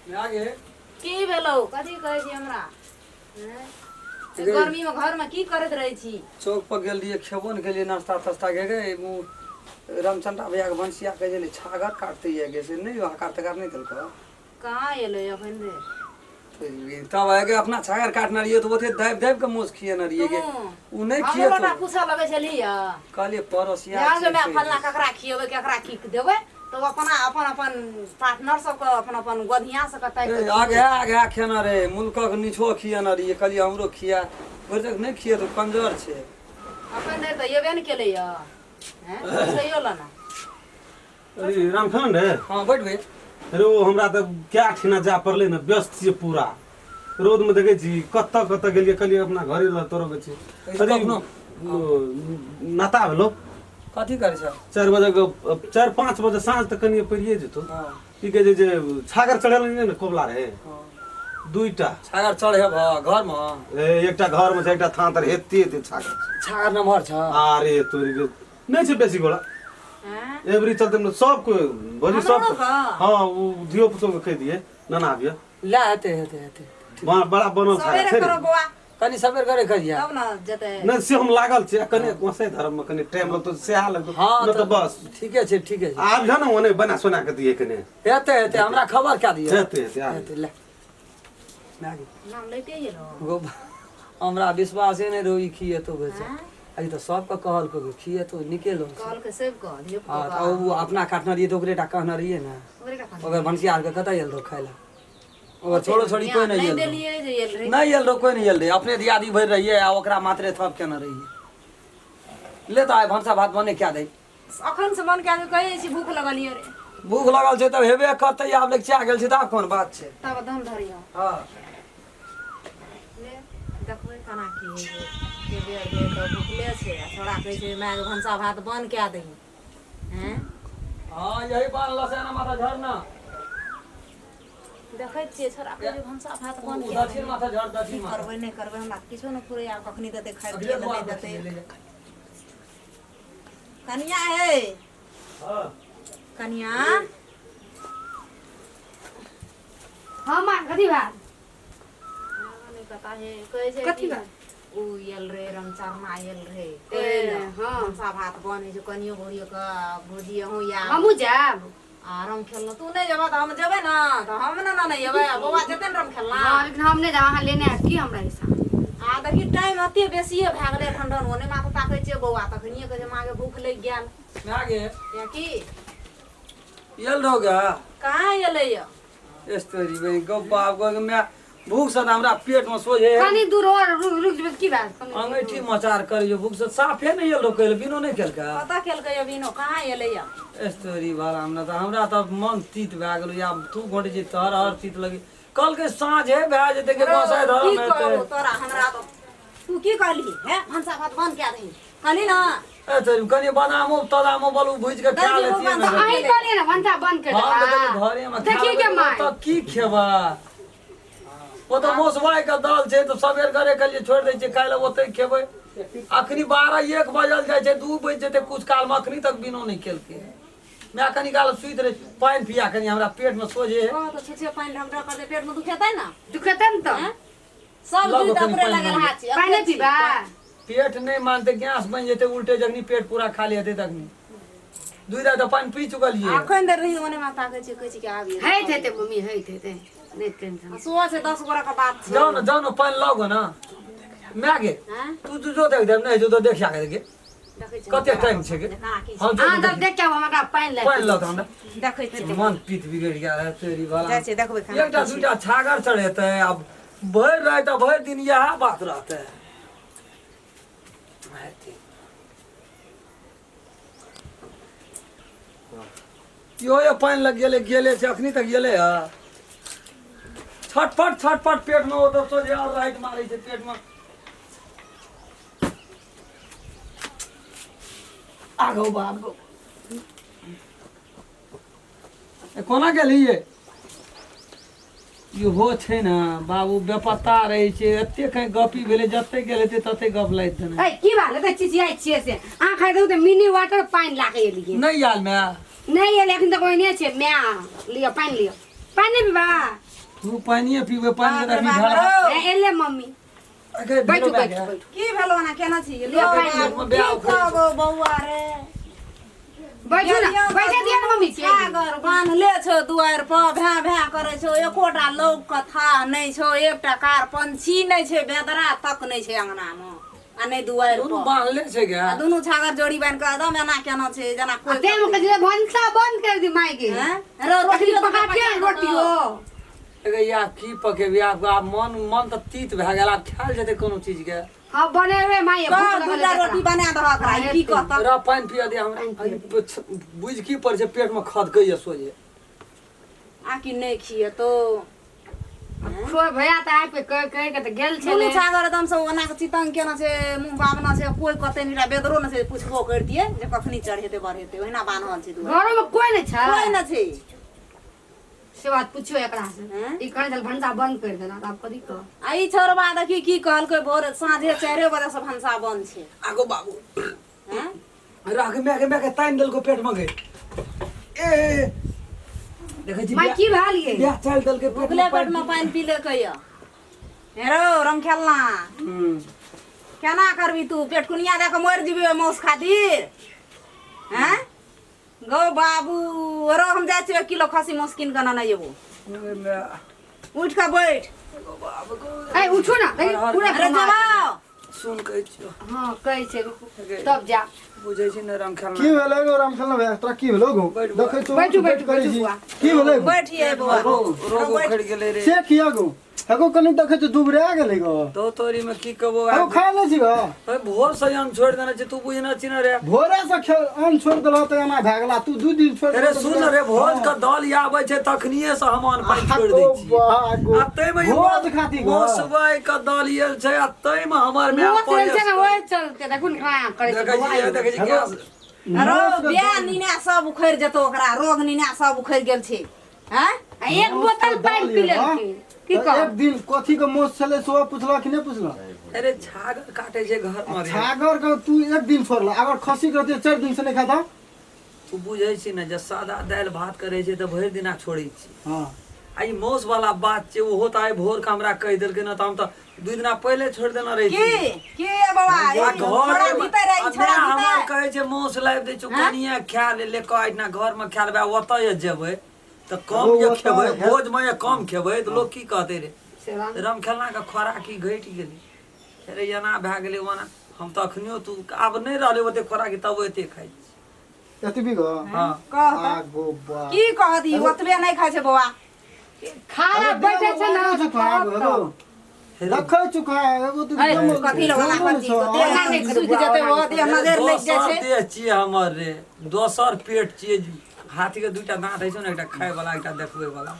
भए गेल। की भेलौ? कथी कहै छी हमरा? हैं? गे। गर्मी में घर में की करैत रहै छी? चौक पर गेल रहियै, खेबो ने केलियै, नाश्ता तास्ता गे गे ओ रामचंद्र भैया के भनसिया कहै छलै छागर काटते ये गे, से नहि हकार तकार नहि देलको। कहाँ एलै अखन रे? तब आगे अपना छागर काटने रहियै तऽ ओते दाबि दाबि के मोस खियेने रहियै गे। तू ओ नहि हमरो खियेतौ। टा पूछऽ लगै छलियै। कहलियै पड़ोसिया ध्यान छै से माय से। फल्ला ककरा खियेबै, केकरा की देबै, तऽ ओ अपना अपन अपन पार्टनर सबके अपन अपन गोधिया सबके ताकि ए, कऽ आगे आगे खेने रहे मुल्कक निछो खियेने रहियै, कहलियै हमरो खिया, भरि तक नहि खियेतौ, कंजर छै। अखन धरि तऽ एबे ने केलैया। हैं, पूछैयो लए ना। अरे रामखन रे। हाँ बैठ भैया। अरे ओ हमरा तऽ क्या ठिना जाय पड़लै ने, व्यस्त छियै पूरा। रौदमे देखै छी कतऽ कतऽ गेलियै, कहलियै अपना घरे लग तोरो के छी। अरे कखनो? ओ, नाता भेलो। कथी करै छ? 4 बजे के, 4-5 बजे साँझ तऽ कनिए पड़िए जेतौ। हाँ। की कहै छै जे छागर चढ़ेल नहि ने कोबला रहे। हाँ। 2टा छागर चढ़े भ घर में? ए, एकटा घर में छै, एकटा थान तर हेते हेते छागर छै। छागर नम्हर छ? अरे तोरी के नहि छै बेसी गोड़ा। हैं? एवरी चलते में सब कोई भौजी सब हमरो का? हाँ, उ धियो पुतो के कहि दिए नाना आबियो। ला हेते हेते हेते। बड़ा बनल छागर सबेरे छै रे। करो बौआ। कनी सबेर करे करिया। तब न जेतै। नहि से हम लागल छी, आ कनि गोसाइ धर्म में कनि टाइम लगतौ, सएह लगतौ। हाँ, नहि तऽ बस। ठीके छै, ठीके छै। आब जो ने ओने बना सोना के दिए कने। हेते हेते, हमरा खबर क्या दिए? हेते हेते, आब। हेते, ले। माय गे। नाम लैते गेलो। गो, हमरा विश्वासे नहि रहौ ई खिएतौ बेचा। आँय? अरे तऽ सबके कहलको कि खिएतौ, निकेलो। कहलकै सबके, धियो हाँ, पुतो तऽ ओ अपना काटने रहियै तऽ ओकरे टा कहने रहियै ने। ओकरे टा कहने। ओकर भनसिया आरके कतऽ आयल रहौ खाय लए? ओकर छोड़ो छोड़ी कोइ नहि नहि आयल रहौ। देलियै जे आयल रहै। नहि आयल रहौ, कोइ नहि आयल रहै। अपने दियादी भरि रहियै आ ओकरा मात्रे थप केने रहियै। ले तऽ आइ भनसा भात बने कए दै। अखन से मन कए दे, कहै छी भूख लगल ये रे। भूख लगल छै तब हेबे करतै, आब लगिचा गेल छै तऽ आब कोन बात छै। तब दम धरियौ। हाँ। ले देखबै केना की होइ छै। के बेर बेर तऽ भुखले छै आ छोड़ा कहै छै माय गे भनसा भात बन्द कए दही। हैं? हाँ, यही बान्हल से ना माथा झरना। देखै छियै छोड़ा कहै छै भनसा भात बन्द ओ कए दक्षिण दही। माथा झर, दक्षिण की माथा। करबै नहि करबै हमरा किछो नहि फुरै, आब कखनी देतै खाइ अगले पियै लए, द्वार नहि पर देतै। छियै, ले जा। कनिया हे। हाँ। कनिया। हाँ माँ, कथी बात? नहि पता है, कहै छै कथी कि बात? उ आयल रहे रमचरना आयल रहे। ए, हाँ। भनसा भात बनै छै, कनियो भौरियो के भौजी अहूँ आयब। हमहूँ जायब। आ रम खेलना तू नहि जेबह तऽ हम जेबै ने, तऽ हम ने ने एबै, बौआ जेतै ने रम खेलना। हाँ, लेकिन हम नहि जायब, अहाँ लेने आयब की हमरा हिस्सा? आ देखी टाइम एते बेसिए भए गेलै एखन रन ओने माँ ताकै छियै बौआ तखनिए कहै छै माँ के भूख लागि गेल। माय गे। या की? आयल रहो गे? कहाँ एलै यऽ? स्टोरी बहिन गो बाप गो माय, भूख से हमरा पेट में सोझे कनी दूर और रुक रुक जेबै की बात? कनी अंगैठी मचार करै जो, भूख से साफे नहि एल रोकै बिनो नहि केलकै। कतऽ केलकै यऽ बिनो, कहाँ एलै यऽ? स्टोरी वाला हमरा तऽ हमरा तऽ मन तीत भए गेल, आब तू घोटै छी तोहर हर तीत लगी। कहलकै साँझे भए जेतै के गोसाइ धरम की हेतै। कहू तोरा, हमरा तऽ तू की कहली हे भनसा भात बंद कए दही कहली ना? ए तोरी कनि बादामो तदामो बलू भुजि के खा लेतियै ने। अहीं कहलियै ने भनसा बंद कर हम तऽ देबा। कहलियै घरे मे खा देखिए के लेबै, माय। ओतऽ की खेबा? ओतऽ मौसबाई के दाल छै तऽ सबेर करे कहलियै छोड़ि दै छियै काल्हि ओतै खेबै। अखनी 12-1 बजल जाइ छै, 2 बजि जेतै कुछ काल मे, अखनी तक बिनो नहि केलकै। माय कनि काल सुति रहै, पानि पिया कनि हमरा पेट मे सोझे। कह तऽ छुछे पानि ढक ढक करतै, पेट मे दुखेतै ना? दुखेतै ने तऽ। हैं? सब लऽ दूध कनि अपने पानि लगल मांगि। हाथ छै। पानि अपने छी। पीबा? पेट नहि मानतै, गैस बनि जेतै उल्टे जखनी पेट पूरा खाली हेतै तखनी। 2 राति तऽ पानि पी चुकलियै। अखन धरि रही ओने माता कहै छै, कहै छै कि आबियै। होइत हेतै मम्मी, होइत हेतै, नहि टेंशन। सुबह छै 10 गोरा के बात छै। जाउ ने, जाउ ने, पानि लाउ गो ने। माय गे। हैं? तू तू जो देख देब, नहि जो तऽ देखिया के देखे। देखै छियै। कते टाइम छै गे? केना की छै। हाँ, जो अहाँ ने तऽ देख के आबू, हमरा पानि लागि पानि लाउ तऽ हमरा। देखै छियै। मन पीत बिगड़ि गेल है तेरी भला। जाइ छियै देखबै खाना एकटा की छै। दूटा छागर चढ़ेतै, आब भरि राति आ भरि दिन इएह बात रहतै। इहो ये पानि लग गेलै, गेले छै अखनी तक गेलै है। छटपट छटपट पेट में ओतऽ सोझे और राइट मारै छै पेट में। आगो बाप गो, ए, कोना गेलियै? इहो छै ने बाबू बेपत्ता रहै छै, एते कहीं गपी भेलै, जते गेल हेतै तते गप लागि देने। ए, की बात एते चिचियाइ छियै से? अहाँ खाइ दू तऽ मिनी वाटर पानि लए कऽ एलियै। नहि आयल माय? नहि एलै अखन तक, ओहिने छै माय। लिअ पानि, लिअ पानि, नहि पीबा? तू पानिए पीबै पानि बाप रे के बाप रखी रौ। ए, एले मम्मी। अगे बैठू भेलो भए बैठू गेल। बैठू। की भेलो ना केना छी ले पानि पेट मे ब्याह की उखड़ै छै। कहबो बौआ रे बैठू ना, बैठे दियौ ने मम्मी के। छागर बान्हले छौ दुआरि पर भैं भैं करै छौ एकोटा लोक कथा नहि छौ एकटा कार पंछी नहि छै बेदरा तक नहि छै अंगना मे आ नहि दुआरि दुनू पर बान्हले छै गे आ दुनू छागर जोड़ी बान्हि कऽ एकदम एना केना छै जेना आ कोइ तें मे कहै छै, भनसा बंद कर दी माय के। हैं? रो अखनी रोटी पका के रोटियो। अगे या की पकेबी आब आब मन मन तऽ तीत भए गेल आब खायल जेतै कोनो चीज के हाँ बनेबे माय, भूख कह लगल दूटा है रोटी जकरा। बना दहक हाँ, राई की हेतै। कहत र पानि पिअ दे हमरा बुझि की पड़ै छै पेट मे खदकैया सोझे आ कि नहि खिएतो छोड़ भैया तऽ आबि कऽ कहि कहि के तऽ गेल दुनू छलै। छागर एकदम से ओना के चितंग केना छै मुँह बाबना छै कोई कते नहीं बेदरो न छै पुछबो करतियै जे कखनी चढ़ेतै बढ़ेतै ओहिना बान्हल छै दुआरि घरो में कोई नहीं छै। कोई न छै से बात पूछियो एकरा से। हैं? ई कहै छल भनसा बंद कर देना, तऽ आब कथी कह। आ ई छोड़बा देखी की कहलकै भोर साँझे 4 बजे से भनसा बंद छै आगो बाबू हैं? राख my के my के तानि देलको पेट मे गे ए देखै छी माय की भेल ये? बियाह चलि देलकै पेट भुखले मे पेट में पानि पी लेलकै यऽ हे रौ रमखेलना हम्म। केना करबी तू पेट कुनिया दए कऽ मरि जेबी ओहि माउस खातिर हैं गौ बाबू रो हम जाइ छियै 1 किलो खसी माउस कीन कऽ नेने अयबो ओए my उठि कऽ बैठ गो बाबू गो ए उठू ना, देखी हर- हर- पूरा अरे घुमा। जबाओ सुन कहै छियौ हाँ कहै छै रुकू गे। तब जा। बुझै छी ने राम की खेलना भेलै गो रामखेलना भैया तोरा की भेलौ गो बैठ देखै छौ बैठू, बैठू, करै बैठू छी बुआ। की भेलै गो बैठिए बौआ रोग रोग उखड़ि गेलै रे से किया गो एगो कनि देखै छौ दुबरा गेलै गो तो तोरी में की कहबो एगो खाय नहि छी गो ओए भोर से अन्न छोड़ि देने छी तू बुझने छी ने रे भोरे से अन्न छोड़ि देलह तऽ एना भए गेला तू 2 दिन छोड़ि अरे देलह तऽ सुन रे भोज के दल आबै छै तखनिए से हम अन्न पानि छोड़ि दै छी आ ताहिमे ई भोज खाती गो मौसबै के दल आयल छै आ ताहिमे हमर माय मुँह चल छै ने पड़ै ओहि चलते देखू ने कहाँ करै छै देखै बौआ छी देखै छी गैस रो बिया नीना सब उखड़ि जेतौ ओकरा रोग नीना सब उखड़ि गेल छै हैं आ एक बोतल पानि पी लेलकै की तऽ कह एक दिन कथी के मोस छलै सेहो पुछलह कि नहि पुछलह अरे छागर काटे छै घर मे रे छागर के तू एक दिन छोड़लह अगर खसी के रहतै 4 दिन से नहि खाता तू बुझै छी ने जे सादा दालि भात करै छै तऽ भरि दिना छोड़ै छी आ ई मौस वाला बात छै ओहो तऽ आइ भोर के हमरा कहि देलकै ने तऽ हम तऽ 2 दिना पहिले छोड़ि देने रहै की छी की ये बाबा आ ई घर छोड़ा मे- जीते रहे आ ई छोड़ा माय हमर जीते कहै छै मौस लाबि दै छौ कनिए खा ले ले कह एहिठिना घर मे खा लेबै आ ओतऽ जेबै तऽ कम ओ जे ओतऽ खेबै हे- भोज मे जे कम खेबै तऽ लोक की कहतै रे से बात। रमखेलना के खोराकी घटि गेलै अरे एना भए गेलै ओना हम तऽ अखनियो तू आब नहि रहलै ओते खोराकी तब एते खाइ छी एतबी गो हँ कह तऽ। आ गो बा की कहत ई ओतबे नहि खाइ छै बौआ खाना बैठे छै ने तब तऽ। रखै चुका एगो तऽ अरे, एकदम कथी लए ओना जमल कथी छौ। देह नहि सुखि जेतै ओ देह नजर लागि जाइ दोसर छै देह छियै हमर रे दोसर पेट छियै हाथी के दूटा दाँत होइ छै ने एकटा खाय वाला एकटा देखबै वाला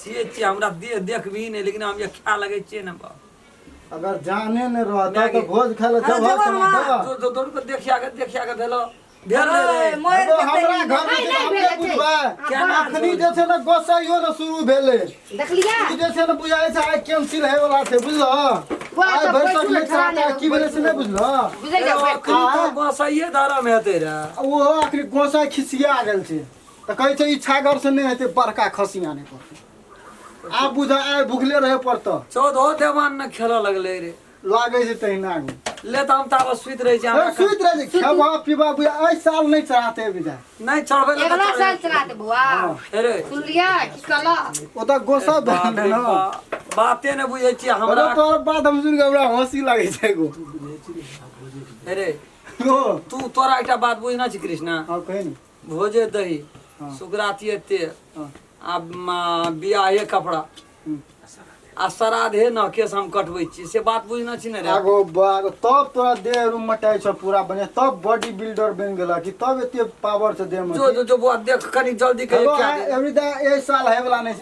से छियै हमरा देह देखबही नहि लेकिन हम जे खाय लगै छियै ने बाप अगर जाने नहि रहता माय तऽ भोज खाय लए अरे जबह जबह केना माँ। देबह? दौड़ दौड़ दौड़ कऽ देखिया के देखिया के भेलो भेल रे मरि एगो जेतै हमरा ई। घर मे नहि, छै नहि हमरे भेल छै। बुझबै केना अखनी जे छै ने गोसाइयो ने शुरू भेलै देखलियै ई जे छै ने बुझाइ छै आइ कैंसिल होय वाला छै बुझलह बौआ, आइ तऽ भरि बैठू सक ने, नहि खड़ा चढ़ता नहि की भेलै से नहि बुझलह बुझै जाउ बैठ। अखनी तऽ गोसाइये धरम हेतै रे ओहो अखनी गोसाइ खिसिया गेल छै तऽ कहै छै ई छागर से नहि हेतै बड़का खसी आने पड़तै आब बुझ आइ भुखले रहे पड़तऽ चौदहो देवान ने खेलऽ लगलै रे लागै छै तहिना गो ले तऽ हम ताबत सुति रहै छी ए, हमरा सुति रहै छै खेबा पीबा बुझा एहि साल नहि चढ़ाते बुझा नहि चढ़बै लए तऽ अगला साल चढ़ै। चला दे बौआ अरे सुनलियै की कहलह ओतऽ गोसा बाप भेल रे ने बाप, बाते नहि बुझै छियै हमरा अरे तोहर बात हम सुनि कऽ हमरा हँसी लागै छै गो अरे गो तू तोरा एकटा बात बुझना छै कृष्णा हँ कही ने भोजे दही हँ। सुकराती तेल हँ। आ बियाहे कपड़ा आ श्राद्धे न केस हम कटबै छी से बात बुझना छी ने रे आगो बागो तब तोरा देह रूम मटाइ छौ पूरा बढ़िया तब बॉडी बिल्डर बनि गेल कि तब एते पावर छै देह में जो जो जो बुआ देख कनी जल्दी के हेलो क्या दे। एवरी दा ए साल है वाला नहीं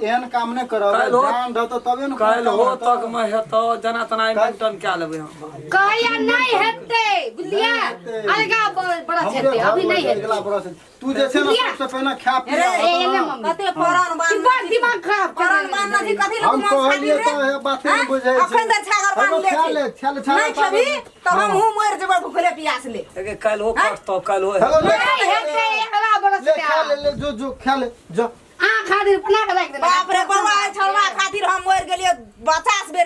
एहन काम नहीं करब काल्हि हो- जान रहतो तबे ने काल्हि काम हो हेतौ। तक में हेतौ जेना तेना मेंटन कए लेबै हम कहैया नहीं हेतै बुझलियै हेतै। अलगा बरस हमरे हेतै घर अभी में नहीं छै, हेतै अगिला बरस हेतै। तू जे छै ने बुझलियै? सबसे पहिने खा पी अरे, ए, एले मम्मी कते परान बान की बड़ दिमाग खराब परान बान નથી कथी हम लए तू मांस कहलियै खाली तऽ रे हे बाते नहि बुझै छै अखन तऽ छागर हेलो, बान्ह ले खा ले, खा ले, छागर नहि खेबही तऽ हाँ। हमहूँ मरि जेबै भूखले प्यास ले एके काल्हि हो कटतौ काल्हि हो हेलो, ले नहीं हेतै अगला बरस ले खा ले ले जो जो खा ले जो अहाँ खातिर बना के राखि देबै बाप रे बौआ छौड़ा खा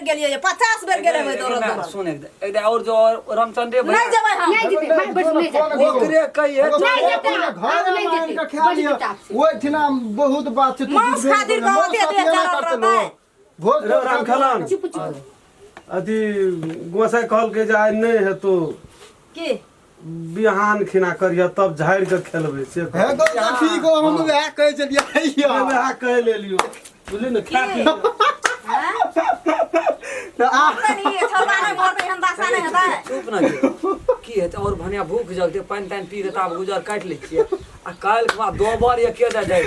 गेलियै 50 बेर गेल हेबै दौड़ल दौड़ल। सुन एक दे- एक दे और जो और रामचंद्रे भैया नहि जेबै हम। नहि जेतै माय, बैठ नहि जेतै। ओकरे कहिए नहि जेतै, घर आब नहि में आनि जेतै, के खा बड़ी लिअ। किताब से। ओहिठिना बहुत बात छै, तू मांस बुझबे नहि खातिर करबै। कहत मांस एते खातिर एना चढ़ल करतै रहतै। लोक। भोज रे राम खेलन चुप चुप। अथी गोसाई कहलकै जे आइ नहि हेतौ की बिहान खिना करिह तब झाड़ि के खेलबै से हे कहलकै। गौ तऽ ठीक हो, हम वएह कहै छलियै नहि, वएह कहि लेलियो बुझली ने खा पी हैं? तऽ आ नहि, छौड़ा नहि मरतै, एहन दशा नहि हेतै। चुप ना जो। की हेतै और भने भूख जगतै पानि तानि पी के ताब गुजर काटि लै छियै आ काल्हि के बाद दोबर एके दे जाइ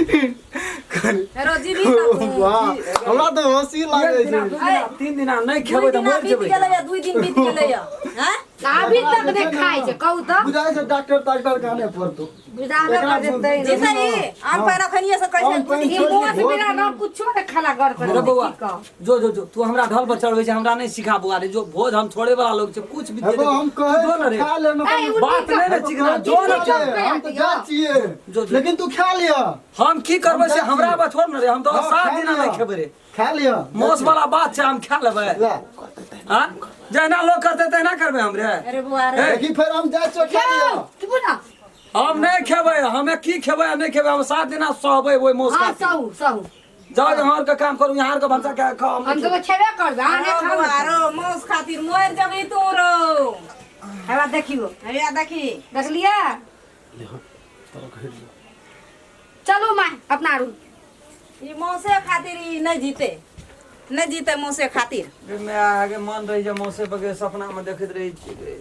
हेरो जीबी तऽ तू। वाह, हमरा तऽ हँसी लागै एक दिना छै दू दिना तीन दिना नहि दुइ खेबै तऽ दिना मरि बीत जेबै गेलैया, 2 दिन बीत गेलैया। हैं? अभी तक नहि खाइ छै कहू तऽ बुझाइ छै डॉक्टर ताक्टर के आने पड़तौ बुझाबे कर देतै ने। जीतै ई, आम पानि अखनिये से कहै छै, आम पानि ई छोड़ि मोस भोज बिना न कुछो नहि खाला घर पर रे बौआ की कहू? जो जो जो तू हमरा ढल पर चढ़बै छै हमरा नहि सिखा बौआ रे जो भोज हम छोड़े वाला लोग छै कुछ भी दे हेगो दे हम कहै जो न रे खा लेना ए, उ बात नहि ने चिकना जो न चुप चल हम तऽ जाइ छियै जो, जो। लेकिन तू खा लिअ हम की करबै से हमरा पर छोड़ न रे हम तऽ हाँ, 7 खा दिना लिअ। नहि खेबै रे खा लिअ मौस वाला बात छै हम खा लेबै ले हाँ जहिना लोग करतै तहिना करबै हम रे अरे बौआ रे। देखी फेर हम जाइ छियौ खा लिअ चुप ना। हम नहि खेबै हमे की खेबै आ नहि खेबै हम 7 दिना सहबै ओहि मौस हाँ खातिर। सहू सहू। जाओ यहाँ के काम करू यहाँ के भनसा के खाओ हम हम नहि तो खेबे करबै अहाँ नहि रो खाउ बौआ रो, मांस खातिर मरि जेबही तू रो। हमरा देखियौ हैया देखी। देखलियै चलू माय अपना रूम। ई मौसे खातिर ई नहि जीते, नहि जीते मौसे खातिर। खेबै। गे my आगे मन रही जे मौसे बगे सपना में देखैत रही छी गे।